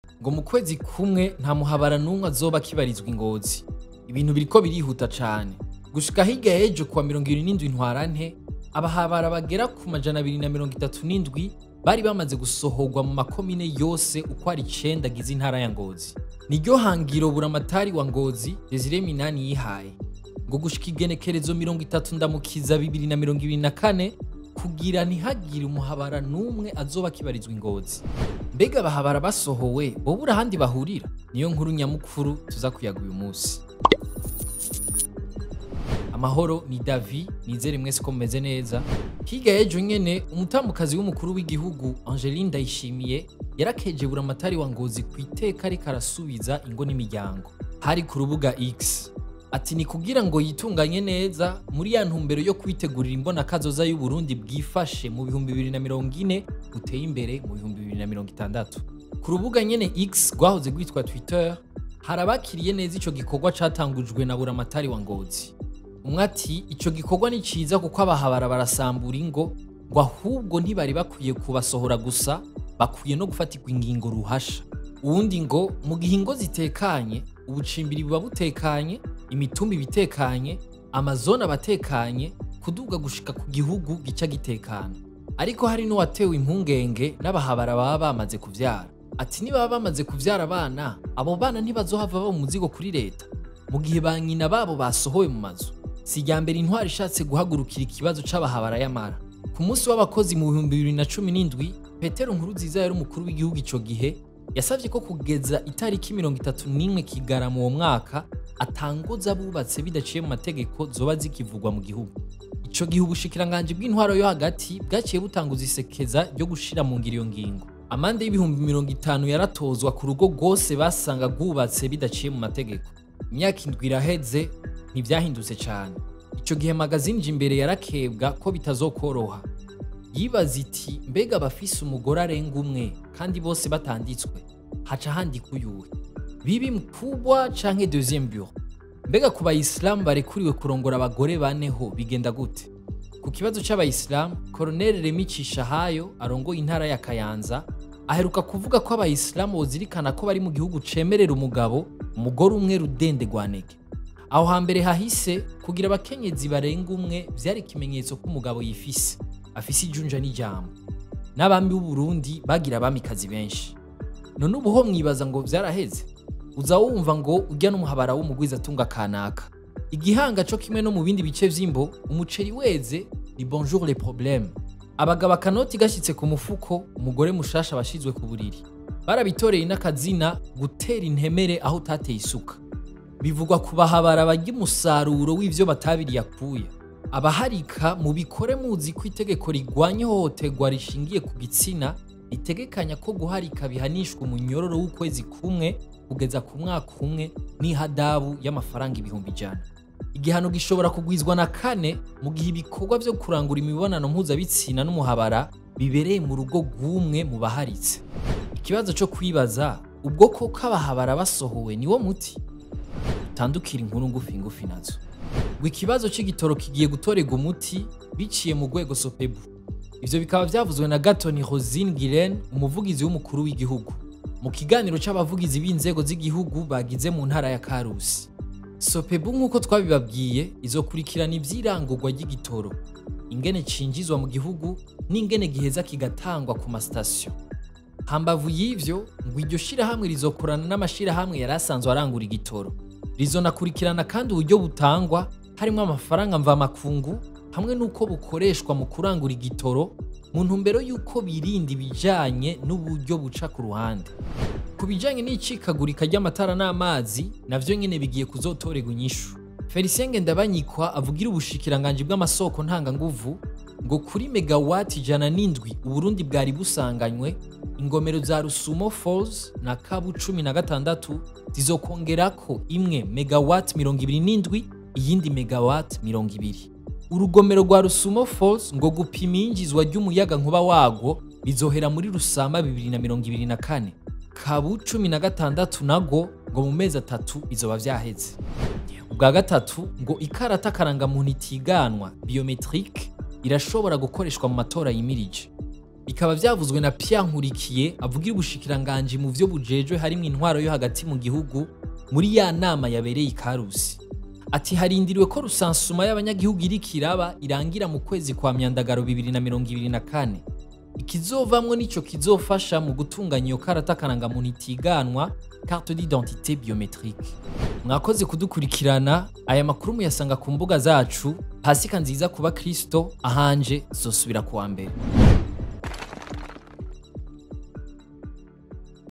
Ngo mu kwezi kumwe nta muhabara n'umwe azoba akibarizwa i Ngozi. Ibintu biriko birihuta cane. Gushika hirya y'ejo kuwa 27 Ntwarante, abahabara bagera ku 237 bari bamaze gusohorwa mu makomine yose uko ari 9 agize intara ya Ngozi. Niryo hangiro buramatari wa Ngozi Desire Minani yihaye. Ngo gushika igenekerezo 30 Ndamukiza 2024 kugira ntihagire umuhabara n'umwe azoba akibarizwa i Ngozi. Mbega abahabara basohowe bobura ahandi bahurira? Niyo nkuru nyamukuru tuza kuyaga uyu munsi. Amahoro ni Davi, nizere mwese ko mumeze neza. Hirya y'ejo nyene umutamukazi w'umukuru w'igihugu Angeline Ndayishimiye yarakeje buramatari wa Ngozi ku iteka ariko arasubiza ingo n'imiryango. Hari ku rubuga X. Ati ni kugira ngo yitunganye neza muri ya ntumbero yo kwitegurira imbonakazoza y'u Burundi bwifashe mu 2040 buteye imbere mu 2060. Ku rubuga nyene X rwahoze rwitwa Twitter, harabakiriye neza ico gikorwa catangujwe na buramatari wa Ngozi. Umwe ati ico gikorwa ni ciza kuko abahabara barasambura ingo, ngo ahubwo ntibari bakwiye kubasohora gusa, bakwiye no gufatirwa ingingo ruhasha. Uwundi ngo mu gihe ingo zitekanye, ubucimbiri buba butekanye, imitumba ibitekanye, amazone abatekanye, kuduga gushika ku gihugu gica gitekana. Ariko hari n'uwatewe impungenge n'abahabara baba bamaze kuvyara. Ati nibaba bamaze kuvyara abana, abo bana ntibazohava baba umuzigo kuri leta mu gihe ba nyina babo basohowe mu mazu. Si irya mbere intwari ishatse guhagurukira ikibazo c'abahabara y'amara. Ku munsi w'abakozi mu 2017, Petero Nkurunziza yari umukuru w'igihugu ico gihe, yasavye ko kugeza itariki 31 Kigarama uwo mwaka atangoza abubatse bidaciye mu mategeko zoba zikivugwa mu gihugu. Ico gihe ubushikiranganji bw'intwaro yo hagati bwaciye butanguza isekeza ryo gushira mu ngiro iyo ngingo. Amande y'ibihumbi 50 yaratozwa ku rugo rwose basanga rwubatse bidaciye mu mategeko. Imyaka 7 iraheze ntivyahindutse cane. Ico gihe magazine Jimbere yarakebwa ko bitazokoroha. Yibaza iti mbega abafise umugore arenga umwe kandi bose batanditswe, haca handikwa uyuhe? Bibi mkubwa canke deuxième bureau? Mbega ku bayisilamu barekuriwe kurongora abagore bane ho bigenda gute? Ku kibazo c'abayisilamu, Colonel Remy Cishahayo arongoye intara ya Kayanza aheruka kuvuga ko abayisilamu bozirikana ko bari mu gihugu cemerera umugabo umugore umwe rudende rwanege. Aho hambere hahise kugira abakenyezi barenga umwe vyari ikimenyetso ko umugabo yifise, afise ijunja n'ijambo. N'abami b'u Burundi bagira abamikazi benshi. None ubu ho mwibaza ngo vyaraheze? Uza wumva ngo urya n'umuhabara w'umugwizatunga kanaka. Igihanga co kimwe no mu bindi bice vy'imbo, umuceri weze ni bonjour les problèmes. Abagabo akanoti gashitse ku mufuko, umugore mushasha bashizwe ku buriri. Barabitoreye n'akazina gutera intemere aho utateye isuka. Bivugwa ku bahabara barya umusaruro w'ivyo batabiriye akuya. Abaharika mubikore muzi ko itegeko rigwanya ihohoterwa rishingiye ku gitsina ritegekanya ko guharika bihanishwa umunyororo w'ukwezi kumwe kugeza ku mwaka umwe n'ihadabu y'amafaranga 100,000. Igihano gishobora kugwizwa na 4 mu gihe ibikorwa vyo kurangura imibonano mpuzabitsina n'umuhabara bibereye mu rugo rw'umwe mu baharitse. Ikibazo co kwibaza, ubwo koko abahabara basohowe niwo muti? Tandukira inkuru ngufi ngufi nazo. Ngo ikibazo c'igitoro kigiye gutorerwa umuti biciye mu rwego Sopebu. Ivyo bikaba vyavuzwe na Gatoni Rosine Guilaine, umuvugizi w'umukuru w'igihugu, mu kiganiro c'abavugizi b'inzego z'igihugu bagize mu ntara ya Karusi. Sopebu nk'uko twabibabwiye izokurikirana ivy'irangurwa ry'igitoro, ingene cinjizwa mu gihugu n'ingene giheza kigatangwa ku masitasiyo. Hambavu y'ivyo, ngo iryo shirahamwe rizokorana n'amashirahamwe yari asanzwe arangura igitoro. Rizonakurikirana kandi uburyo butangwa harimwo amafaranga mvamakungu hamwe n'uko bukoreshwa mu kurangura igitoro mu ntumbero y'uko birinda ibijanye n'uburyo buca ku ruhande. Ku bijanye n'icikagurika ry'amatara n'amazi navyo nyene bigiye kuzotorerwa inyishu. Felicien Ngendabanyikwa avugira ubushikiranganji bw'amasoko ntanganguvu ngo kuri megawati 107 Uburundi bwari busanganywe, ingomero za Rusumo Falls na Kabu 16 zizokongerako imwe megawati 27 iyindi megawati 20. Urugomero rwa Rusumo Falls ngo gupima iyinjizwa ry'umuyaga nkuba wagwo bizohera muri Rusama 2024. Kabu 16 nago ngo mu mezi 3 bizoba vyaheze. Ubwa gatatu ngo ikarata karangamuntu itiganwa biometrique irashobora gukoreshwa mu matora yimirije. Bikaba vyavuzwe na Pierre Nkurikiye, avugira ubushikiranganji mu vyo bujejwe harimwo intwaro yo hagati mu gihugu, muri ya nama yabereye i Karusi. Ati harindiriwe ko recensement y'abanyagihugu iriko iraba irangira mu kwezi kwa Myandagaro 2024. Ikizovamwo nico kizofasha mu gutunganya iyo karata karangamuntu itiganwa, carte d'identité biométrique. Mwakoze kudukurikirana. Aya makuru muyasanga ku mbuga zacu. Pasika nziza kuba Kristo ahanje, zosubira kuwa mbere.